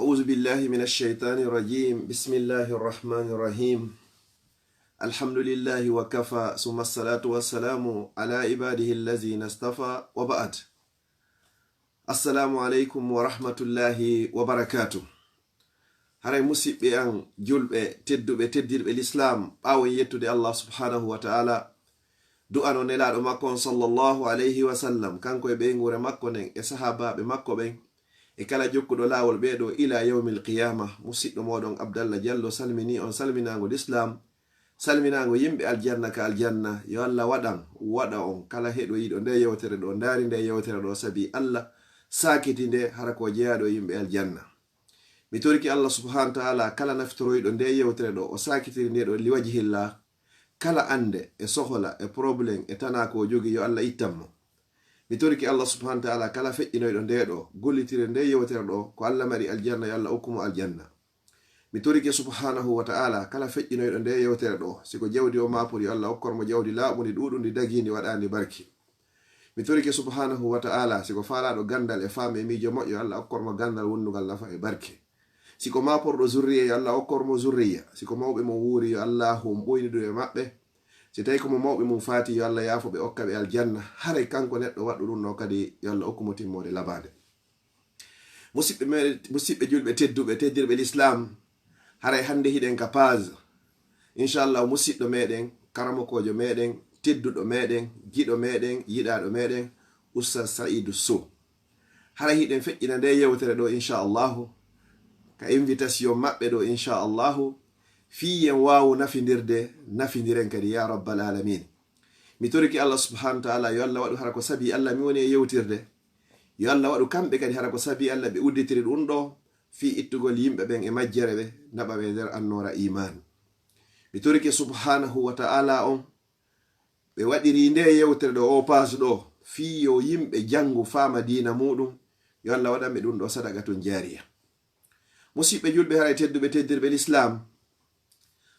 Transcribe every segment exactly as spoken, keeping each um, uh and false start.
أعوذ بالله من الشيطان الرجيم. بسم الله الرحمن الرحيم. الحمد لله وكفى، ثم الصلاة والسلام على عباده الذين اصطفى، وبعد. السلام عليكم ورحمة الله وبركاته. Haray musiɓɓe an julɓe tedduɓe teddirɓe lislaam, ɓaawo en yettude Allah subhanahu wa ta'ala, du'ano nelaaɗo makko on sallallahu alayhi wa sallam, kanko e ɓeynguure makko nden e sahaabaaɓe makko ɓen, e kala jokkuɗo laawol ɓee ɗoo ila yawmil qiyaama. Musiɗɗo mooɗon Abdallah Jallo salminii on salminaango lislaam, salminaango yimɓe aljanna ka aljanna. Yo Allah waɗan, waɗa on kala heɗoyiiɗo nde yewtere ɗoo, ndaari nde yewtere ɗoo sabi Allah, saakiti nde hara ko jeyaaɗo e yimɓe aljanna. Mi torike Allah subhanahu wa ta'ala kala naftoroyɗo nde yewtere ɗoo, o saakitiri nde ɗoo liwajihillah, kala annde e sohola e problème e tanaa ko o jogii, yo Allah ittan mo. Mi torike Allah subhanahu wa ta'ala kala feƴƴinoyɗo nde ɗoo, gollitire nde yewtere ɗoo, ko Allah mari aljanna, yo Allah okku mo aljanna. Mi torike subhanahu wa ta'ala kala feƴƴinoyɗo nde yewtere ɗoo, si ko jawdi o maapori, yo Allah okkor mo jawdi laaɓundi, ɗuuɗundi, dagiindi, waɗaandi barki. Mi torike subhanahu wa ta'ala, si ko faalaaɗo ganndal e faam e miijo moƴƴo, yo Allah okkor mo ganndal wonndugal nafa e barke. Si ko maaporɗo zurriya, yo Allah okkor mo zurriya. Si ko mawɓe mo wuuri, yo Allah hum ɓoyni ɗum e maɓɓe. Si tawi ko mo mawɓe mum faati, yo Allah yaafo ɓe, okka ɓe aljanna. Haray kanko neɗɗo waɗɗo ɗum ɗoo kadi, yo Allah okku mo timmoode labaande. Musiɓɓe me-, musiɓɓe julɓe tedduɓe, teddirɓe lislaam, haray hannde hiɗen ka page, inchallah, musiɗɗo meɗen, karamokoojo meɗen, tedduɗo meɗen, giɗo meɗen, yiɗaaɗo meɗen, Oustaz Saïdou Sow. Haray hiɗen feƴƴina nde yewtere ɗoo, inchallahu, ka invitation maɓɓe ɗoo, inchallahu, fii en waawu nafindirde, nafindiren kadi, ya rabbal alamin. Mi torike Allah subhanahu wa ta'ala, yo Allah waɗu hara ko sabi Allah mi woni e yewtirde. Yo Allah waɗu kamɓe kadi hara ko sabi Allah ɓe udditiri ɗum ɗoo, fii ittugol yimɓe ɓen e majjere ɓe, naɓa ɓe nder annoora iman. Mi torike subhanahu wa ta'ala on, ɓe waɗiri nde yewtere ɗoo, o page ɗoo, fii yo yimɓe janngu faama diina muɗum, yo Allah waɗan ɓe ɗum ɗoo sadaqatun jaariya. Musiɓɓe julɓe, haray tedduɓe teddirɓe lislaam,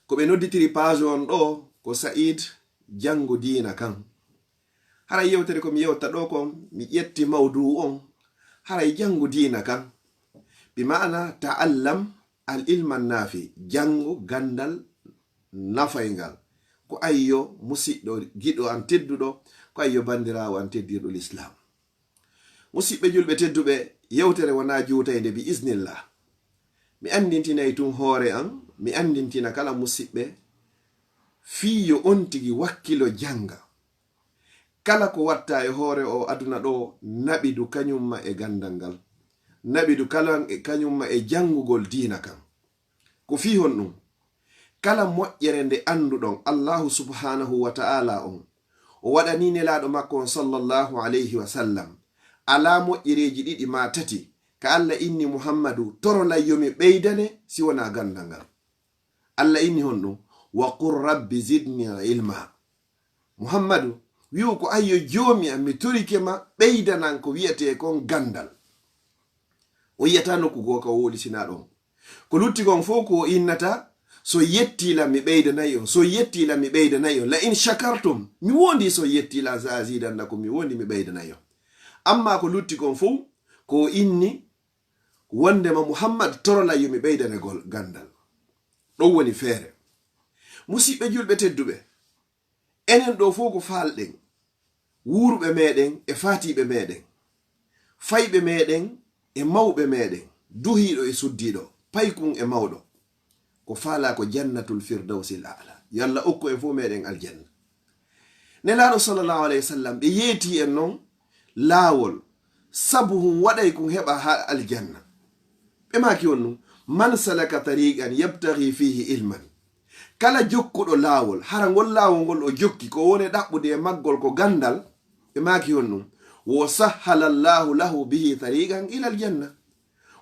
ko ɓe nodditiri page on ɗoo, ko Saïd janngu diina kan. Haray yewtere ko mi yewta ɗoo kon, mi ƴetti mawduu on, haray janngu diina kan. Bi ma'ana ta'allam al ilma nafi, janngu ganndal nafayngal. Ko ayyo musiɗɗo giɗo an tedduɗo, ko ayyo banndiraawo an teddirɗo lislaam. Musiɓɓe julɓe tedduɓe, yewtere wonaa juutaynde bi iznillah. Mi anndintinay tun hoore an, mi anndintina kala musiɓɓe, fii yo on tigi wakkilo jannga. Kala ko watta e hoore o aduna ɗoo, naɓidu kañumma e ganndal ngal. Naɓidu kala e kañumma e janngugol diina kan. Ko fii honɗum? Kala moƴƴere nde annduɗon Allahu subhanahu wa ta'ala on, o waɗanii nelaaɗo makko on sallallahu alayhi wa sallam, alaa moƴƴereeji ɗiɗi maa tati ka Allah inni Muhammadu, torolay yo mi ɓeydane si wonaa ganndal ngal. Allah inni honɗum? Wa qul rabbi zidni ilma. Muhammadu, wi'u ko ayyo Joomi am, mi torike ma, ɓeydanan ko wi'etee kon ganndal. O yi'ataa nokku goo ka o wowlisinaa ɗon. Ko lutti kon fow ko o innata, so yettii lan mi ɓeydanay on, so yettii lan mi ɓeydanay on. La in shakartum, mi wondi so yettii lan sa azidannakum, mi wondi mi ɓeydanay on. Amma ko lutti kon fow ko o inni wondema Muhammad torolay yo mi ɓeydane gol ganndal. Ɗon woni feere. Musiɓɓe julɓe tedduɓe, enen ɗoo fow ko faalɗen, wuuruɓe meɗen e faatiiɓe meɗen, fayɓe meɗen e mawɓe meɗen, duhiiɗo e suddiiɗo, paykun e mawɗo. Ko faalaa ko jannatul firdawsil a'la. Yo Allah okku en fow meɗen aljanna. Nelaaɗo sallallahu alayhi wa sallam, ɓe yeetii en non laawol, sabu hun waɗay kun heɓa haa aljanna. Ɓe maaki on ɗum, man salaka tariqan yabtaghi fihi ilman. Kala jokkuɗo laawol, hara ngol laawol ngol o jokki, ko woni ɗaɓɓude e maggol ko ganndal, ɓe maaki on ɗum, wo sahhala Allahu lahu bihi tariqan ilal janna.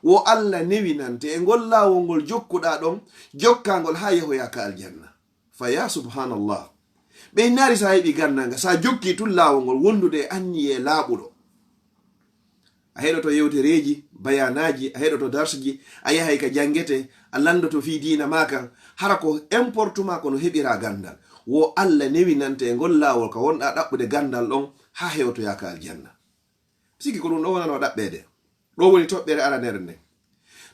Wo Allah newinante e ngol laawol ngol jokkuɗaa ɗon, jokkaa ngol haa yahoyaa ka aljanna. Fa ya subhanallah. Ɓe innaari sa heɓi ganndal ngal, sa jokki tun laawol ngol wondude e anniyee laaɓuɗo. A heɗoto yewtereeji, bayaanaaji, a heɗoto darsji, a yahay ka janngete, a lanndoto fii diina maa kan. Hara ko important maa ko no heɓiraa ganndal. Wo Allah newinante e ngol laawol ka wonɗaa ɗaɓɓude ganndal ɗon, haa hewtoyaa ka aljanna. Sikki ko ɗum ɗo wonano ɗaɓɓeede. Ɗo woni toɓɓere aranere nden.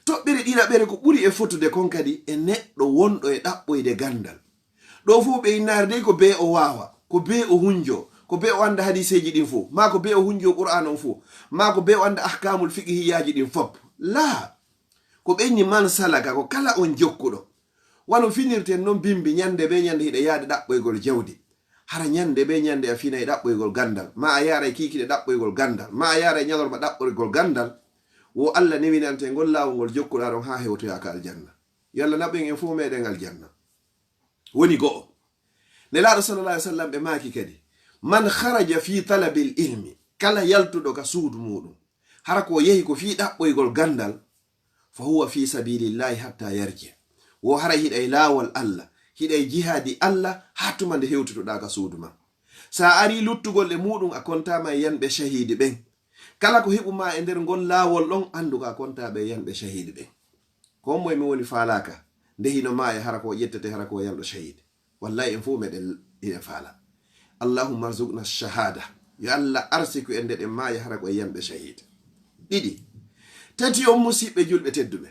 Toɓɓere ɗiɗaɓere ko ɓuri e fotude kon kadi e neɗɗo wonɗo e ɗaɓɓoyde ganndal. Ɗo fof ɓe innaare dey ko bee o waawa, ko bee o hunjo, ko bee o annda hadiiseeji ɗin fof, maa ko bee o hunjo Qur'aan on fof, maa ko bee o annda ahkaamul fiqhiyyaaji ɗin fof. Laa, ko ɓe inni man salaka, ko kala on jokkuɗo. Wano finirten non bimbi ñannde bee ñannde hiɗa yaade ɗaɓɓoygol jawdi. Hara ñannde bee ñannde a finay ɗaɓɓoygol ganndal, maa a yaaray kiikiɗe ɗaɓɓoygol ganndal, maa a yaaray ñalorma ɗaɓɓoygol ganndal, wo Alla newinante ngol laawol ngol jokkuɗaa ɗon haa hewtoyaa ka aljanna. Yo Alla naɓu en en fof meɗen aljanna. Woni go'o. Nelaaɗo sallallahu alaihi wasallam ɓe maaki kadi, man kharaja fi talabil ilmi, kala yaltuɗo ka suudu muuɗum, hara ko o yehi ko fii ɗaɓɓoygol ganndal, fa huwa fi sabilillahi hatta yarji. Wo hara hiɗa e laawol Alla, hiɗa e jihaadi Alla, haa tuma nde hewtotoɗaa ka suudu maa. Sa arii luttugol e muuɗum, a kontaama e yanɓe shahiidi ɓen. Kala ko heɓu maa e nder ngol laawol ɗon, anndu ko a kontaa ɓe e yanɓe shahiidi ɓen. Ko hombo e men woni faalaaka nde hino maaya hara ko o ƴettete, hara ko o yanɗo shahiidi? Wallahi, en fof meɗen, hiɗen faala. Allahumma arzuqna shahada. Yo Alla arsiku en nde ɗen maaya hara ko e yanɓe shahiidi. Ɗiɗi. Tati on, musiɓɓe julɓe tedduɓe.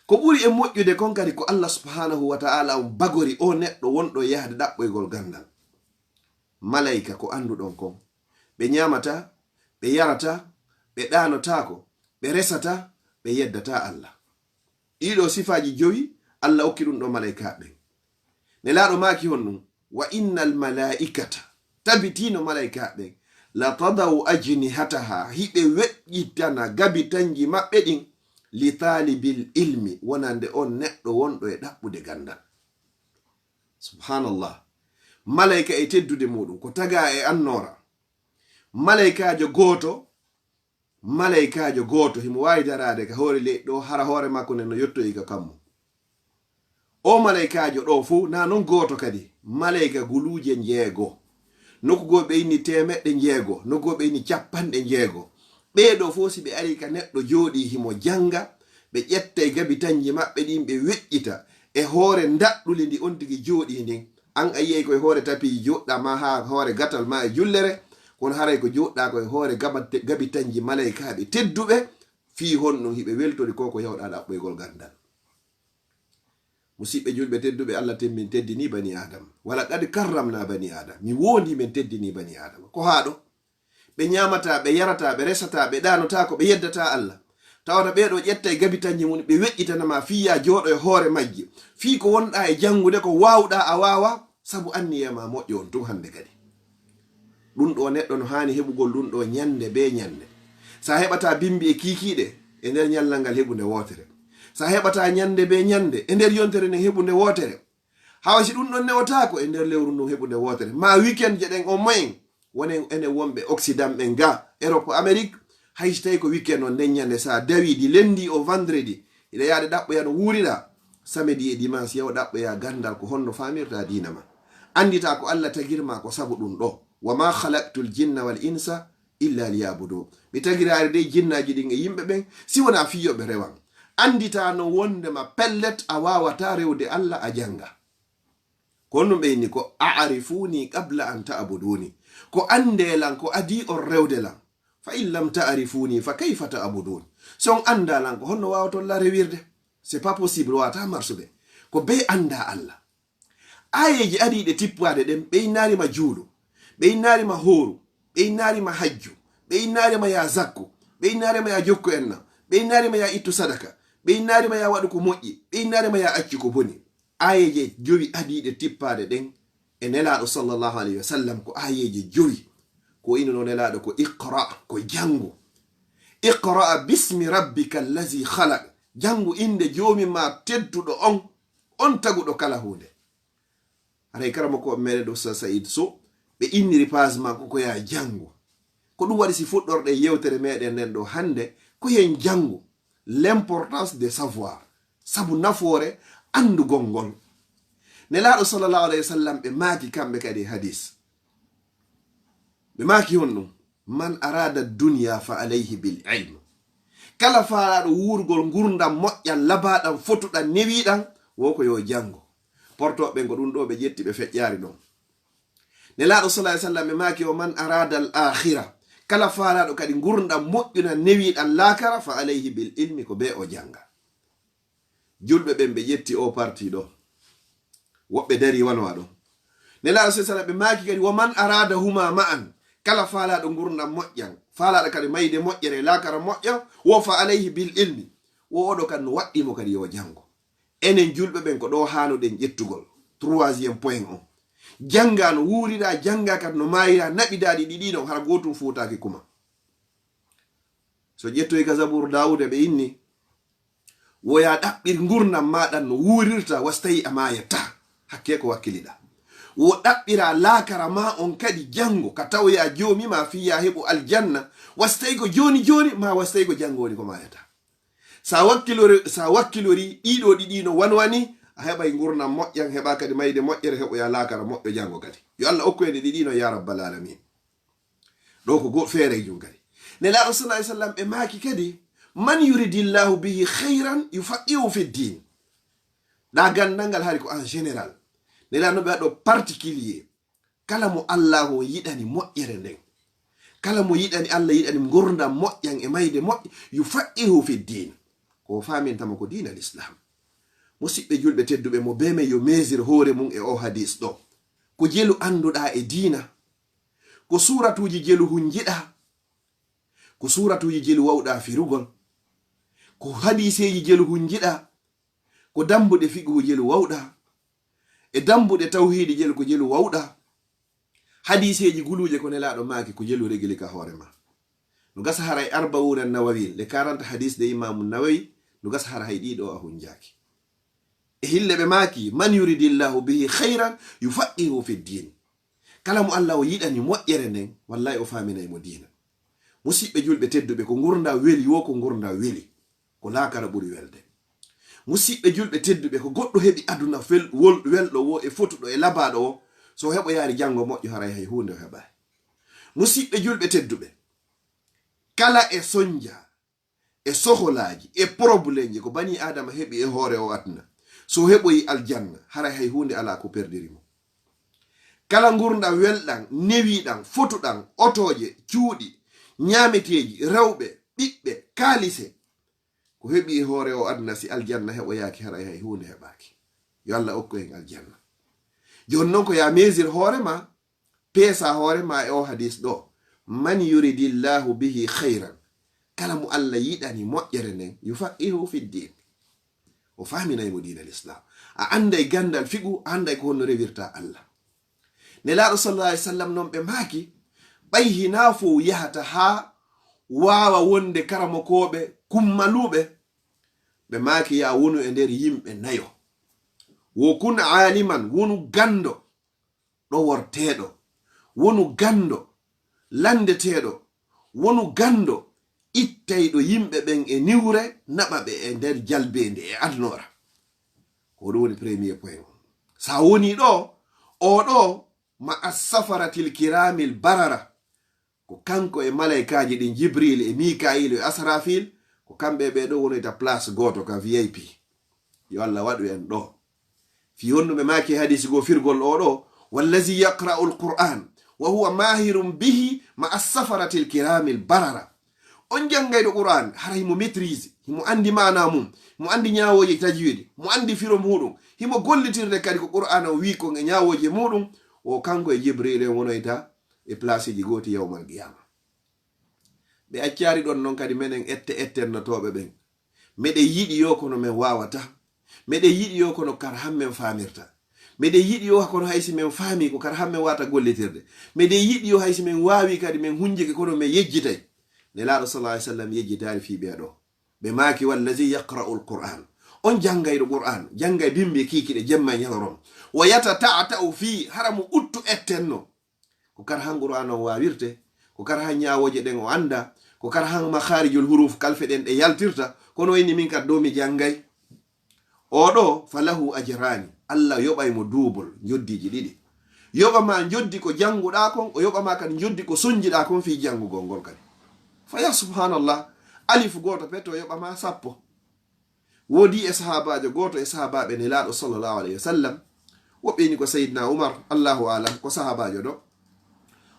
Ko ɓuri e moƴƴude kon kadi ko Alla subhanahu wa ta'ala on bagori o neɗɗo wonɗo e yahde ɗaɓɓoygol ganndal. Malayka ko annduɗon kon. Ɓe ñaamataa, ɓe yarataa, ɓe ɗaanotaako, ɓe resataa, ɓe yeddataa Alla. Ɗiɗo sifaaji jowi, Alla okki ɗum ɗo malaykaaɓe ɓen. Nelaaɗo maaki honɗum? Wa innal malaa'ikata, tabitiino malaykaaɓe ɓen, la tadau ajnihataha, hiɓe weƴƴitana gabitanji maɓɓe ɗin, li taalibil ilmi, wonande on neɗɗo wonɗo e ɗaɓɓude ganndal. Subhanallah. Malayka e teddude muuɗum, ko tagaa e annoora. Malaykaajo gooto, malaykaajo gooto, himo waawi daraade ka hoore leydi ɗo, hara hoore makko nden no yottoyi ka kammu. O malaykaajo ɗo fow, na non gooto kadi, malayka guluuje njeego. Nokku goo ɓe inni teemeɗɗe njeego, nokku goo ɓe inni capanɗe njeego. Ɓee ɗo fow, si ɓe arii ka neɗɗo jooɗii himo jannga, ɓe ƴettay gabitanji maɓɓe ɗin, ɓe weƴƴita e hoore ndaɗɗuli ndi on tigi jooɗii ndin. An a yi'ay ko e hoore tapiiji jooɗɗaa, maa haa hoore gatal maa e jullere, kono haray ko jooɗɗaa ko e hoore gabate-, gabitanji malaykaaɓe tedduɓe, fii honɗum hiɓe weltori ko ko yawɗaa ɗaɓɓoygol ganndal. Musiɓɓe julɓe tedduɓe, Allah temmin teddinii bani Aadama. Wala qad karramna bani Aadama. Mi woondii men teddinii bani Aadama. Ko haa ɗo? Ɓe ñaamataa, ɓe yarataa, ɓe resataa, ɓe ɗaanotaako, ɓe yeddataa Allah. Tawata ɓee ɗoo ƴettay gabitanji mun, ɓe weƴƴitana ma fii yaa jooɗo e hoore majji. Fii ko wonɗaa e janngude, ko waawɗaa a waawaa, sabu anniya ma moƴƴo on tun hannde kadi. Ɗun ɗoo neɗɗo no haani heɓugol ɗun ɗoo ñannde bee ñannde. Sa heɓataa bimbi e kiikiiɗe e nder ñallal ngal, heɓu nde wootere. Sa heɓataa ñannde bee ñannde e nder yontere nden, heɓu nde wootere. Hawa si ɗun ɗon newotaako e nder lewru ndun, heɓu nde wootere. Ma weekend je ɗen on moyen, wonen enen wonɓe Occident ɓen ga, Europe, Amérique, hay si tawi ko weekend on nden ñande, sa dawi di lundi au vendredi, hiɗa yaade ɗaɓɓoya no wuuriɗaa, samedi e dimanche yaw ɗaɓɓoya ganndal ko honno faamirtaa diina ma. Annditaa ko Allah tagir ma ko sabu ɗun ɗoo. Wa ma khalaqtul jinna wal insa illa liya'budun. Mi tagiraali dey jinnaaji ɗin e yimɓe ɓen si wonaa fii yo ɓe rewan. Annditaa non wondema pellet a waawataa rewde Allah a jannga. Ko honɗum ɓe inni ko, "A'rifuni qabla an ta'buduni." Ko anndee lan ko adii on rewde lan. "Fa in lam ta'rifuni fa kayfa ta'budun." Si on anndaa lan, ko honno waawoton lan rewirde? C'est pas possible, waawataa marsude. Ko bee anndaa Allah. Aayeeje adii ɗe tippaade ɗen, ɓe innaali ma juulu, ɓe innaali ma hooru, ɓe innaali ma hajju, ɓe innaali ma yaa zakku, ɓe innaali ma yaa jokku enna, ɓe innaali ma yaa ittu sadaka, ɓe innaali ma yaa waɗu ko moƴƴi, ɓe innaali ma yaa accu ko boni. Aayeeje jowi adii ɗe tippaade ɗen e Nelaaɗo sallallahu alayhi wa sallam ko aayeeje jowi. Ko innuno Nelaaɗo ko iqra, ko janngu. Iqra bismi rabbika allazi khalaq. Janngu innde Joomi ma tedduɗo on, on taguɗo kala huunde. Haray karamoko meɗen ɗo, Sa-, Saïd Sow, ɓe inniri page makko ko yaa janngu. Ko ɗum waɗi si fuɗɗorɗen yewtere meɗen nden ɗo hannde, ko hen janngu, l'importance de savoir, sabu nafoore anndugol ngol. Nelaaɗo sallallahu alayhi wa sallam ɓe maaki kamɓe kadi e hadis. Ɓe maaki honɗum? "Man arada dunya fa alayhi bil ilm." Kala faalaaɗo wuurgol ngurndan moƴƴan, labaaɗan, fotuɗan, newiiɗan, wo ko yo janngo. Portooɓe ɓen ko ɗum ɗo ɓe ƴetti, ɓe feƴƴaari ɗon. Nelaaɗo sallallahu alayhi wa sallam ɓe maaki, "Wa man arada al akhira." Kala faalaaɗo kadi ngurndan moƴƴunan, newiiɗan laakara, fa alayhi bil ilmi, ko bee o jannga. Julɓe ɓen ɓe ƴetti o parti ɗo. Woɓɓe dari wano waɗo. Nelaaɗo sa sallam ɓe maaki kadi, "Wa man arada huma ma'an." Kala faalaaɗo ngurndan moƴƴan, faalaaɗo kadi mayde moƴƴere, laakara moƴƴan, wo fa alayhi bil ilmi. Wo oɗo kan no waɗɗii mo kadi yo janngo. Enen julɓe ɓen ko ɗo haanuɗen ƴettugol. Troisième point on. Jannga no wuurira, jannga kadi no maayira, naɓidaaɗi ɗiɗi non, hara gootum fuutaaki kuma. So ƴettoy ka Zabuuru Daawuda ɓe inni, wo yaa ɗaɓɓir ngurndan maaɗan no wuurirta, wasi tawi a maayataa. Hakkee ko wakkiliɗaa. Wo ɗaɓɓiraa laakara maa on kadi janngo, ka tawoyaa Joomi maa fii yaa heɓu aljanna, wasi tawi ko jooni jooni, maa wasi tawi ko janngo woni ko maayataa. Sa wakkilori-, sa wakkilori ɗiɗo ɗiɗi no wanwani, a heɓay ngurndan moƴƴan, heɓa kadi mayde moƴƴere, heɓoyaa laakara moƴƴo janngo kadi. Yo Allah okku en ɗe ɗiɗi no, yaa rabbal aalamiin. Ɗo ko go-, feere jum kadi. Nelaaɗo sallallahu alaihi wasallam ɓe maaki kadi, "Man yuridillahu bihi khairan yufaqihu fi din." Ɗa ganndal ngal hari ko en général. Nelaaɗo no ɓe waɗo particulier. Kala mo Allah o yiɗani moƴƴere nden. Kala mo yiɗani Allah yiɗani ngurndan moƴƴan e mayde moƴƴ-, yufaqihu fi din. Ko faamintama ko diina l'Islam. Musidɓe julɓe tedduɓe mo be men yo meesir hoore mum e o hadis ɗo. Ko jelu annduɗa e diina. Ko suuratuuji jelu hunjiɗa. Ko suuratuuji jelu wawɗa firugol. Ko hadiiseeji jelu hunjiɗa. Ko dambuɗe fiqhu jelu wawɗa. E dambuɗe tawhiidi jelu ko jelu wawɗa. Hadiiseeji guluuje ko Nelaaɗo maaki ko jelu regili ka hoore ma. No gasa haray Arba'una Nawawi, les quarante hadis de Imaamu Nawawi, no gasa hara hay ɗiɗo a hunjaaki. E hille ɓe maaki, "Man yuridillahu bihi khairan yufaqihu fi din." Kala mo Allah o yiɗani moƴƴere nden, wallahi o faaminay mo diina. Musidɓe julɓe tedduɓe, ko ngurndan weli, wo ko ngurndan weli. Ko laakara ɓuri welde. Musidɓe julɓe tedduɓe, ko goɗɗo heɓi aduna fel-, wol-, welɗo wo e fotuɗo e labaaɗo wo, so heɓoyaari janngo moƴƴo haray hay huunde o heɓaay. Musidɓe julɓe tedduɓe, kala e sonja, e soholaaji, e problemji ko banii Aadama heɓi e hoore o aduna, so heɓoyi aljanna, haray hay huunde alaa ko perdiri mo. Kala ngurndan welɗan, newiɗan, fotuɗan, otooje, cuuɗi, ñaameteeji, rewɓe, ɓiɓɓe, kaalise, ko heɓi e hoore o aduna, si aljanna heɓoyaaki, haray hay huunde heɓaaki. Yo Allah okku en aljanna. Jooni non ko yaa meesir hoore ma, peesa hoore ma e o hadis ɗo. "Man yuridillahu bihi khairan." Kala mo Allah yiɗani moƴƴere nden, yufaqihu fi din. O faaminay mo diina l'Islam. A anday ganndal fiqhu, a anday ko honno rewirta Allah. Nelaaɗo sallallahu alaihi wasallam non ɓe maaki, ɓay hinaa fow yahata haa waawa wonde karamokooɓe kummaluuɓe, ɓe maaki, yaa wonu e nder yimɓe nayo. Wo kun aaliman, wonu ganndo, ɗoworteeɗo, wonu ganndo, lanndeteeɗo, wonu ganndo, ittayɗo yimɓe ɓen e niwre, naɓa ɓe e nder jalbeendi e adnoora. Ko ɗum woni premier point o. Sa woni ɗo, o ɗo, ma as-safaratil kiramil barara. Ko kanko e malaykaaji ɗin, Jibril e Mikail e Asrafil, ko kamɓe ɓe ɗo wonoyta place gooto ka V I P. Yo Allah waɗu en ɗo. Fi honno ɓe maaki e hadisi goo firgol o ɗo, "Wallazi yaqra'ul Qur'an wa huwa mahirun bihi ma as-safaratil kiramil barara." On janngayɗo Qur'an, hara himo maîtrise, himo anndi maana mum, himo anndi ñaawooje tajwid, mo anndi firo muɗum, himo gollitirde kadi ko Qur'an o wii kon e ñaawooje muɗum, o kanko e Jibril en wonoyta e placeji gooti yawmal qiyama. Ɓe accaari ɗon non kadi menen ette ettennotooɓe ɓen. Meɗen yiɗi yo kono men waawata. Meɗen yiɗi yo kono kar han men faamirta. Meɗen yiɗi yo kono hay si men faami ko kar han men waata gollitirde. Meɗen yiɗi yo hay si men waawi kadi men hunjike kono men yejjitay. Nelaaɗo sallallahu alaihi wasallam yejjitaali fii ɓe ɗo. Ɓe maaki, "Wallazi yaqra'ul Qur'an." On janngayɗo Qur'an, janngay bimbi e kiikiɗe jemma e ñaloron. "Wa yatata'ta'u fii", hara mo uttu ettenno. Ko kar han Qur'an on waawirte, ko kar han ñaawooje ɗen o annda, ko kar han makharijul huruf kalfe ɗen ɗe yaltirta, kono o inni min kadi ɗo mi janngay. O ɗo, falahu ajrani, Allah yoɓay mo duubol, njoddiiji ɗiɗi. Yoɓa ma njoddi ko jannguɗaa kon, o yoɓa ma kadi njoddi ko sonjiɗaa kon fii janngugol ngol kadi. Fa ya subhanallah, alif gooto pet o yoɓa ma sappo. Woodi e sahaabaajo gooto e sahaabaaɓe Nelaaɗo sallallahu alayhi wa sallam, woɓɓe ini ko Sayyidina Umar, Allahu aalam, ko sahaabaajo ɗo.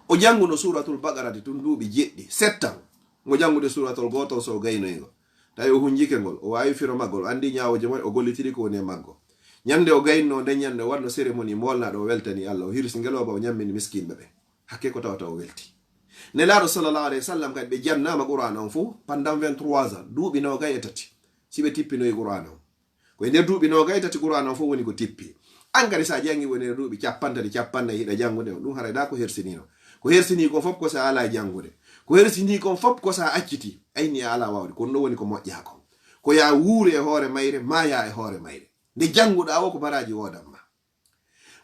O jannguno Suuratul Baqarati tun duuɓi jeɗɗi, settan. Mo janngude suuratul gootol so o gaynoygo. Tawi o hunjike ngol, o waawi firo maggol, o anndi ñaawooje mon, o gollitiri ko woni e maggo. Ñande o gayno, nde ñande o waɗno cérémonie moolnaaɗo, o weltani Allah, o hirsi ngelooba, o ñammini miskinɓe ɓe. Hakke ko tawata o welti. Nelaaɗo sallallahu alayhi wa sallam kadi ɓe jannaama Qur'aana on fof pendant vingt-trois ans, duuɓi noogay e tati. Si ɓe tippinoyi Qur'aana on. Ko e nder duuɓi noogay e tati Qur'aana on fof woni ko tippi. An kadi sa janngi woni e duuɓi cappanɗe tati, cappanɗe nayi hiɗa janngude on, ɗum haray da ko hersinino. Ko hersinii kon fof ko sa alaa janngude. Ko hersinii kon fof ko sa acciti. Ayni a alaa waawde. Kono ɗum woni ko moƴƴaa kon. Ko ya wuuru e hoore mayre, maaya e hoore mayre. Nde jannguɗaa o ko baraaji woodan ma.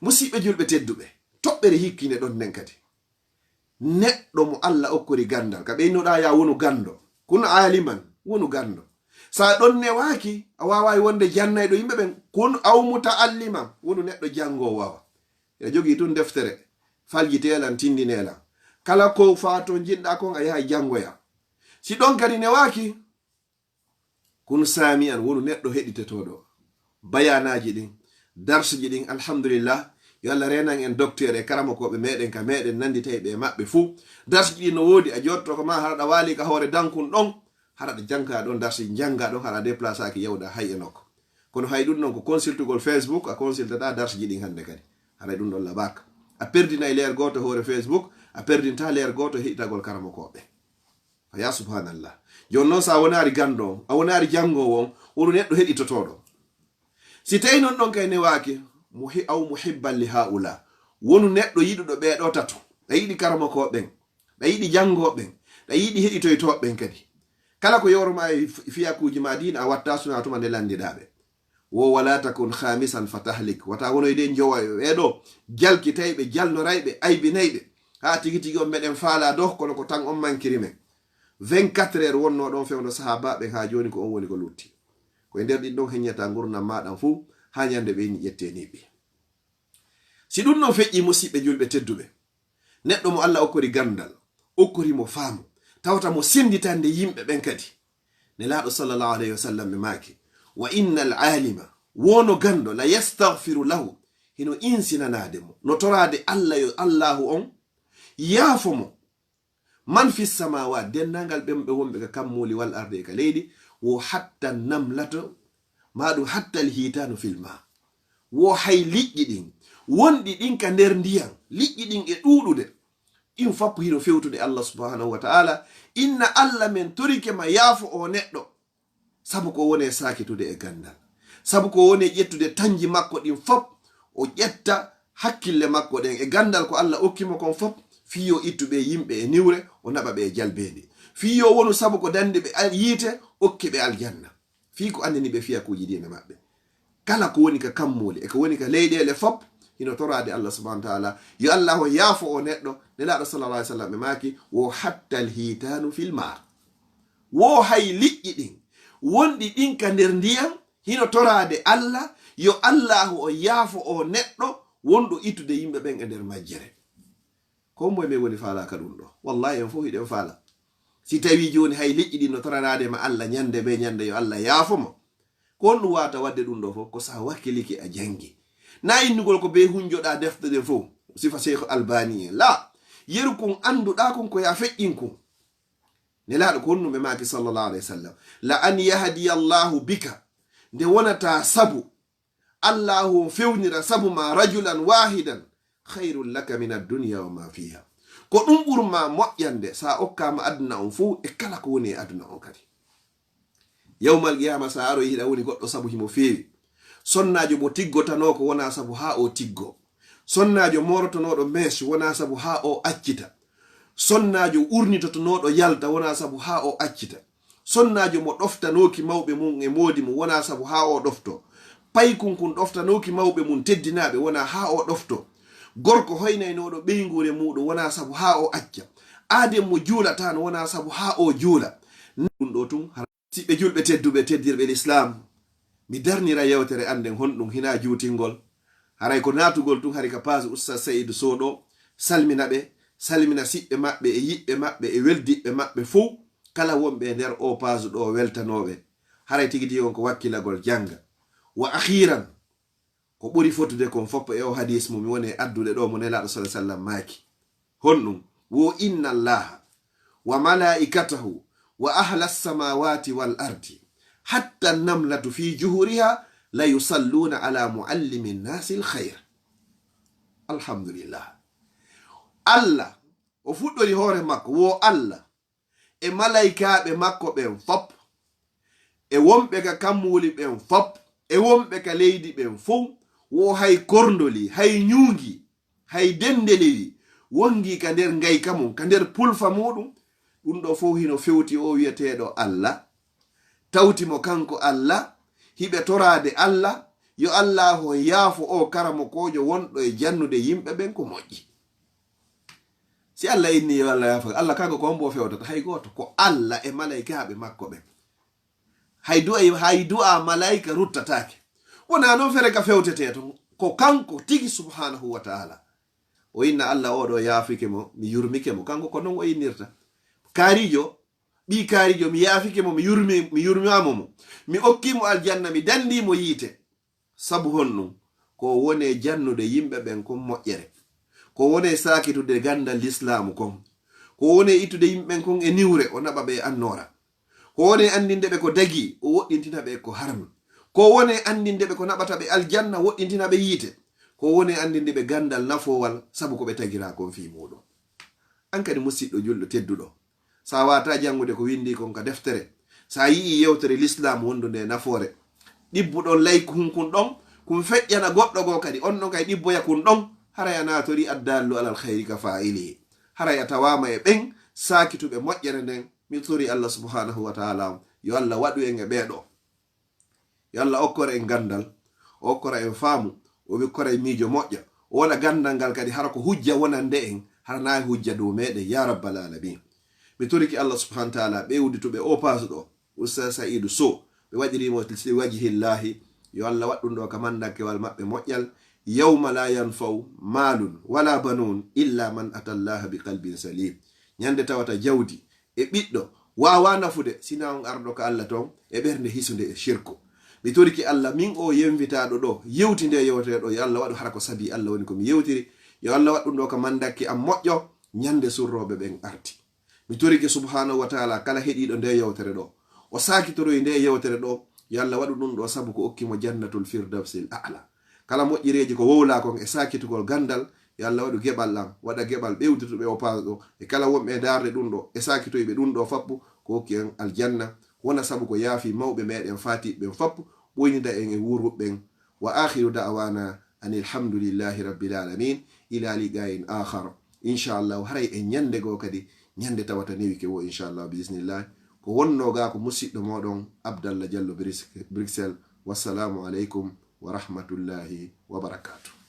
Musiɓɓe julɓe tedduɓe, toɓɓere hikkinde ɗon nden kadi. Neɗɗo mo Allah okkori ganndal, ka ɓeynoɗaa ya wonu ganndo, kun aaliman, wonu ganndo. Sa ɗon newaaki, a waaway wonde jannayɗo yimɓe ɓen, kun aw muta'alliman, wonu neɗɗo janngoowo wawa. Eɗa jogii tun deftere, faljiteelan, tindinee lan. Kala ko faa to njiɗɗaa kon, a yahay janngoya. Si ɗon kadi newaaki, kun saami'an, wonu neɗɗo heɗitotooɗo bayaanaaji ɗin, darsuji ɗin. Alhamdulillah, yo Allah reenan en docteur e karamokooɓe meɗen ka meɗen nannditayɓe e maɓɓe fuu. Darsuji ɗin no woodi, a jooɗotoo ko ma hara ɗa waali ka hoore dankun ɗon, hara ɗa jannga ɗon darsuji, jannga ɗon, hara a déplaçaaki yawɗa hay e nokku. Kono hay ɗum ɗon ko consultugol Facebook, a consultata darsuji ɗin hannde kadi. Haray ɗum ɗon labaaka. A perdinay leer gooto hoore Facebook, a perdinta leer gooto heɗitagol karamokooɓe. Ya subhanallah. Jooni noon, sa wonaari ganndo on, a wonaari janngoowo on, wonu neɗɗo heɗitotooɗo. Si tawi noon ɗon kay newaaki, muhi-, aw muhibban li haula, wonu neɗɗo yiɗuɗo ɓee ɗoo tato. Ɗa yiɗi karamokooɓe ɓen, ɗa yiɗi janngooɓe ɓen, ɗa yiɗi heɗitoytooɓe ɓen kadi. Kala ko yowro ma e f-, fiyakuuji ma diina, a watta suna tuma nde lanndiɗaa ɓe. Wo wala takun khamisan fatahlik. Wata wonoyde njowayo ɓee ɗoo, jalkitayɓe, jalnorayɓe, aybinayɓe. Haa tigi tigi on meɗen faalaa doh, kono ko tan on mankiri men. Vingt-quatre heures wonnoo ɗon fewndo sahaabaaɓe, haa jooni ko on woni ko lutti. Ko e nder ɗin ɗon heññata ngurndan maaɗan fuu, haa ñande ɓe inni ƴettee niɓɓi. Si ɗum ɗon feƴƴii, musiɓɓe julɓe tedduɓe, neɗɗo mo Allah okkori ganndal, okkori mo faamu, tawata mo sennditande yimɓe ɓen kadi. Nelaaɗo sallallahu alayhi wa sallam ɓe maaki, wa innal aalima, wono ganndo, la yastaghfiru lahu, hino insinanaade mo, no toraade Allah yo Allahu on yaafo mo. Man fi samawat, denndaangal ɓen ɓe wonɓe ka kammuuli, wal ardi, e ka leydi, wo hatta namlato, maa ɗum hatta al hitanu fil ma. Wo hay liƴƴi ɗin, wonɗi ɗin ka nder ndiyan, liƴƴi ɗin e ɗuuɗude, ɗin fop hino fewtude Allah subhanahu wa ta'ala. Inna Allah men torike ma yaafo o neɗɗo, sabu ko woni e saakitude e ganndal, sabu ko woni e ƴettude tanji makko ɗin fop, o ƴetta hakkille makko ɗen e ganndal ko Allah okki mo kon fop, fii yo ittu ɓe yimɓe e niwre, o naɓa ɓe e jalbeendi. Fii yo wonu sabu ko danndi ɓe al-, yiite, okki ɓe aljanna. Fii ko anndini ɓe fiyakuuji diine maɓɓe. Kala ko woni ka kammuuli e ko woni ka leyɗeele fop, hino toraade Allah subhanahu wa ta'ala, yo Allah on yaafo o neɗɗo. Nelaaɗo sallallahu alaihi wasallam ɓe maaki, wo hatta al hitanu fil ma. Wo hay liƴƴi ɗin, wonɗi ɗin ka nder ndiyan, hino toraade Allah, yo Allahu o yaafo o neɗɗo wonɗo ittude yimɓe ɓen e nder majjere. Ko moye men woni faalaaka ɗum ɗo? Wallahi, en fof hiɗen faala. Si tawii jooni hay liƴƴi ɗin no toranaade ma Allah ñande bee ñande, yo Allah yaafo mo, ko honɗum waawata waɗde ɗum ɗo fof? Ko sa wakkilike a janngi. Na innugol ko bee hunjoɗaa defte ɗen fof, sifa Seykh Albani en. La, yeru kun annduɗaa kun ko ya feƴƴin kun. Nelaaɗo ko honɗum ɓe maaki sallallahu alayhi wa sallam, la an yahdiya Allahu bika, nde wonata sabu Allahu on fewnira sabu ma rajulan wahidan khayrun laka min ad-dunya wa ma fiha. Ko ɗum ɓuri ma moƴƴande sa okkaama aduna on fof e kala ko woni e aduna on kadi. Yawmal qiyama sa aroyi hiɗa woni goɗɗo sabu himo feewi. Sonnaajo mo tiggotanoo ko wona sabu haa o tiggo. Sonnaajo moorotonooɗo mèche wona sabu haa o accita. Sonnaajo urnitotonooɗo yalta wona sabu haa o accita. Sonnaajo mo ɗoftanooki mawɓe mum e moodi mum wona sabu haa o ɗofto. Paykun kun ɗoftanooki mawɓe mum teddinaaɓe wona haa o ɗofto. Gorko hoynaynooɗo ɓeynguure muuɗum wona sabu haa o acca. Aaden mo juulataano wona sabu haa o juula. Ɗum ɗo tun hara Siɓɓe julɓe tedduɓe, teddirɓe Lislaam, mi darnira yewtere an nden honɗum hinaa juutingol. Haray ko naatugol tun hari ka page Oustaz Saïd Sow ɗo, salmina ɓe, salmina siɓɓe maɓɓe e yiɓɓe maɓɓe e weldiɓɓe maɓɓe fow, kala wonɓe e nder o page ɗo weltanooɓe. Haray tigi tigi on ko wakkilagol jannga. Wa akhiran, ko ɓuri fotude kon fof e o hadis mo mi woni e addude ɗo mo Nelaaɗo sallallahu alaihi wasallam maaki. Honɗum? Wo inna Allaha wa malaikatahu وأهل السماوات والأرض حتى النملة في جحرها ليصلون على معلم الناس الخير. Alhamdulillah. Allah, o fuɗɗori hoore makko, wo Allah, e malaykaaɓe makko ɓen fop, e wonɓe ka kammuuli ɓen fop, e wonɓe ka leydi ɓen fow, wo hay korndoli, hay ñuungi, hay denndeli wongi ka nder ngayka mum, ka nder pulfa muɗum. Ɗum ɗo fow hino fewti o wi'eteeɗo Allah, tawti mo kanko Allah, hiɓe toraade Allah, yo Allah o yaafo o karamokoojo wonɗo e jannude yimɓe ɓen ko moƴƴi. Si Allah inni yo Allah yaafo, Allah kanko ko hombo fewtata? Hay gooto. Ko Allah e malaykaaɓe makko ɓen. Hay du'a, hay du'a malayka ruttataake. Wona noon fere ka fewtetee ton. Ko kanko tigi subhanahu wa ta'ala. O inna Allah, "O ɗo yaafike mo, mi yurmike mo." Kanko ko noon o innirta. Kaarijo, ɓii kaarijo, mi yaafike mo, mi yurmi, mi yurmima mo. Mi okki mo aljanna, mi dandi mo yiite. Sabu honɗum? Ko wone jannude yimɓe ɓen kon moƴƴere. Ko wone saakitude gandal lislaamu kon. Ko wone ittude yimɓe ɓen kon e niwre, o naɓa ɓe e annoora. Ko wone andinde ɓe ko dagi, o woɗɗintina ɓe ko harmi. Ko wone andinde ɓe ko naɓata ɓe aljanna, woɗɗintina ɓe yiite. Ko wone andinde ɓe gandal nafoowal, sabu ko ɓe tagiraa kon fii muuɗum. An kadi, musiɗɗo julɗo tedduɗo, sa wata janngude ko windi kon ka deftere, sa yi'i yewtere lislaam wondude e nafoore, ɗibbu ɗon layku hun kun ɗon, kun feƴƴana goɗɗo goo kadi, on ɗon kay ɗibboya kun ɗon, haray a naatorii addaallu alal khayri ka faa'ilihi. Haray a tawaama e ɓen saakituɓe moƴƴere nden. Mi torii Allah subhanahu wa ta'ala on, yo Allah waɗu en e ɓee ɗoo. Yo Allah okkor en gandal, o okkora en faamu, o wikkora en miijo moƴƴa, o waɗa gandal ngal kadi hara ko hujja wonande en, hara na e hujja dow meɗen, ya rabbal alamin. Mi toriki Allah subhanahu wa ta'ala ɓe uddituɓe o paas ɗo, Ustaz Sa'idu Sow, ɓe waɗiri mo li wajhillahi, yo Allah waɗ ɗum ɗo ka mandakkewal maɓɓe moƴƴal, yawma la yanfa'u malun wala banun illa man atallaha bi qalbin salim. Ñande tawata jawdi e ɓiɗɗo waawaa nafude, sinaa on arɗo ka Allah ton e ɓernde hisunde e shirku. Mi torike Allah, min o yemvitaaɗo ɗo, yewti nde yewtere ɗo, yo Allah waɗu hara ko sabi Allah woni ko mi yewtiri. Yo Allah waɗ ɗum ɗo ka mandakke am moƴƴo, ñande surrooɓe ɓen arti. Mi torike subhanahu wa ta'ala, kala heɗiiɗo nde yewtere ɗo, o saakitoroyi nde yewtere ɗo, yo Allah waɗu ɗum ɗo sabu ko okki mo jannatul firdawsil a'la. Kala moƴƴireeji ko wowlaa kon e saakitugol gandal, yo Allah waɗu geɓal am, waɗa geɓal ɓe uddituɓe o paas ɗo, e kala wonɓe e ndaarde ɗum ɗo, e saakitoyɓe ɗum ɗo fappu, ko hokki en aljanna, wona sabu ko yaafi mawɓe meɗen faatiɓe ɓen fappu, ɓoynida en e wuuruɓe ɓen. Wa akhiru da'wana anil hamdulillahi rabbil alamin. Ila liqa'in akhar. Inchallahu, haray e ñande goo kadi, ñande tawata newike wo, inchallahu, bismillah. Ko wonno gaa ko musiɗɗo moɗon Abdallah Diallo Bris-, Bruxelles. Wassalamu aleykum wa rahmatullahi wa barakatuh.